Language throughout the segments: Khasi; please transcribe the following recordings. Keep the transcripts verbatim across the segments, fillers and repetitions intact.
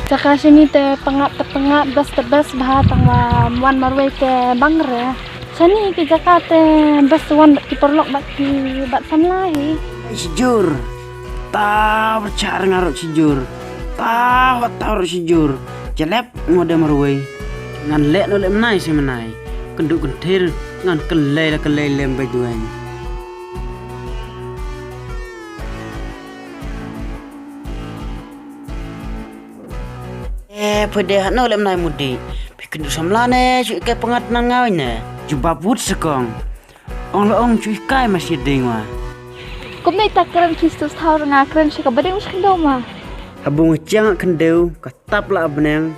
Jaka shini te pangap te pangap, bas te bas bha, tang wa wan marwei te bang re. Shini ki jaka te bas wan bad ki paralok bad ki bad samla hi. Shijur. Ta berchar ngarot shijur. Ta wa ta ro shijur. Jalep ngode marwei. Ngan leh no leh menai si menai. Kendu kentir ngan kelei la kelei lem bai dueng. Eh, phi dei hano lem nai mudi. Phi kynduh samla ne, shu ikai pangat nang ngaw ne. Jubab wut sekong. Ong la ong shu ikai masih ding wa. Kumne ta kren phi stu thaw nga kren shi ka bading shu kynduh ma. Habung chiang kynduh ka tap la abneng.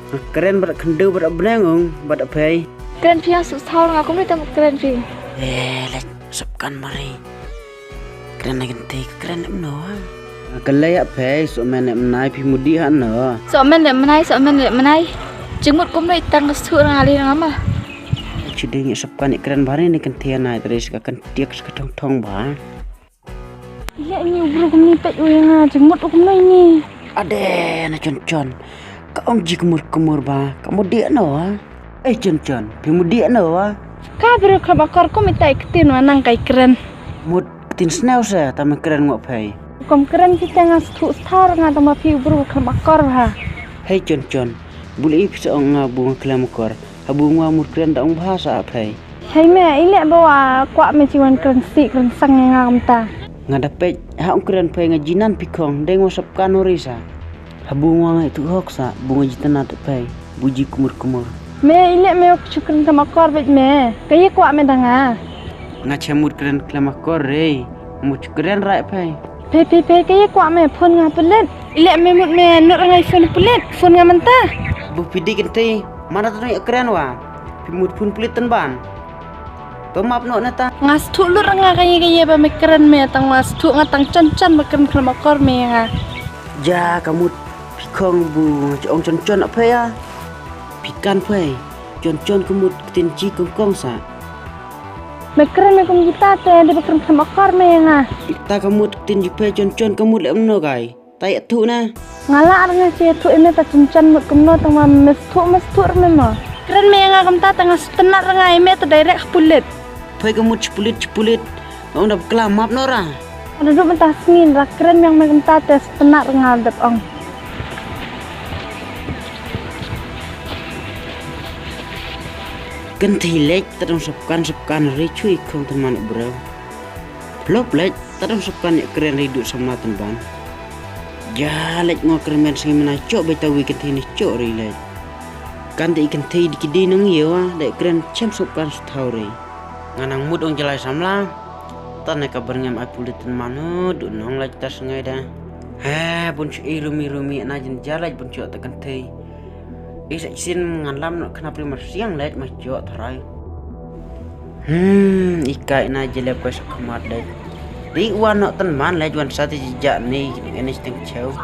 Nga kren bad kynduh bad abneng ong bad apai. Kren phi stu thaw nga kumne ta kren phi. Eh, lek sop kan mari. Kren na kynti ka kren em no ha. Ka lei ap phei so men em nai phi mudi ha no. So men em nai, so men em nai. Jingmut kumno itang ka su rang ali rang ama. Chu ding sop kan kren bari ni kynti nai tris ka kynti ka thong thong ba. Ya ni ubru kumni pet u nga jingmut kumno ini. Ade na chon chon. Ka ong ji kumur kumur ba ka mudi no ha. Eh chon chon phi mudi no ha. Ka bru ka bakor kum itai ktin wa nang kai kren. Mut ktin snew se ta me kren ngok phei. Kom kren ki teng as thu sthar nga ta ma phi bru ka bakor ha. Hei chon chon. Bul i phi sa ong nga bu nga klem kor. Ha bu nga mur kren da ong bha sa phei. Hei me ilek ba wa kwak me chi wan kren si kren sang nga kam ta. Nga da pet ha ong kren phei nga jinan phi khong deng wa sap kan ori sa. Habu nga ngai tu hok sa bu nga jitana tu phai bu ji kumur kumur. Me ilek me ok chukren kam akor bej me. Ka ye kwak me danga. Nga chemut kren klem akor re. Mu chukren rai phai. Phai phai phai ka ye kwak me phone nga pelet. Ilek me mut me nut rangai phone pelet phone nga menta. Bu pidi kenti mana tu ngai kren wa. Pimut phone pelet tan ban. To map no neta. Nga sthu lut ranga ka ye ka ye ba me kren me tang nga sthu nga tang chan chan ba kren kren akor me nga. Ja ka mut phi khong bu nga chong chon chon ap ya. Phi kan phai chon chon ka mut ktin chi kong kong sa. Me kren me kum kita te de ba kren kren akor me nga. Ta ka mut ktin ji phai chon chon ka mut lem no gai. Tai atu na. Nga la ar nga che tu eme ta chun chan mut kum no tang ma me sthu me sthu me mo. Kren me nga kam ta tang nga stenat nga eme ta direct pulit. Phai ka mut pulit pulit. Ong dap kla map no ra. Ada duk menta sngin ra kren yang me kam ta te stenat nga dap ong. Kenti lek tadong sopkan sopkan ri chui khong teman bro. Plop lek tadong sopkan ya kren ri duk samla temban. Ja lek ngo kren men sengi mena cok betawi kenti ni cok ri lek. Kan te kenti di kidi nang yewa dek kren chem sopkan sethau ri. Nganang mut ong jalai samla. Tan ka berngem ai pulit ten manu duk nong lek tas ngai da. He bun chui rumi rumi na jen jalai bun cok ta kenti. Isa isin ngan lam no kena pri marsiang lek ma cok tharai. Hmm, ikai na jelep kai sakmat lek. Di wan no tan man lek wan sati jejak ni ini seteng chau.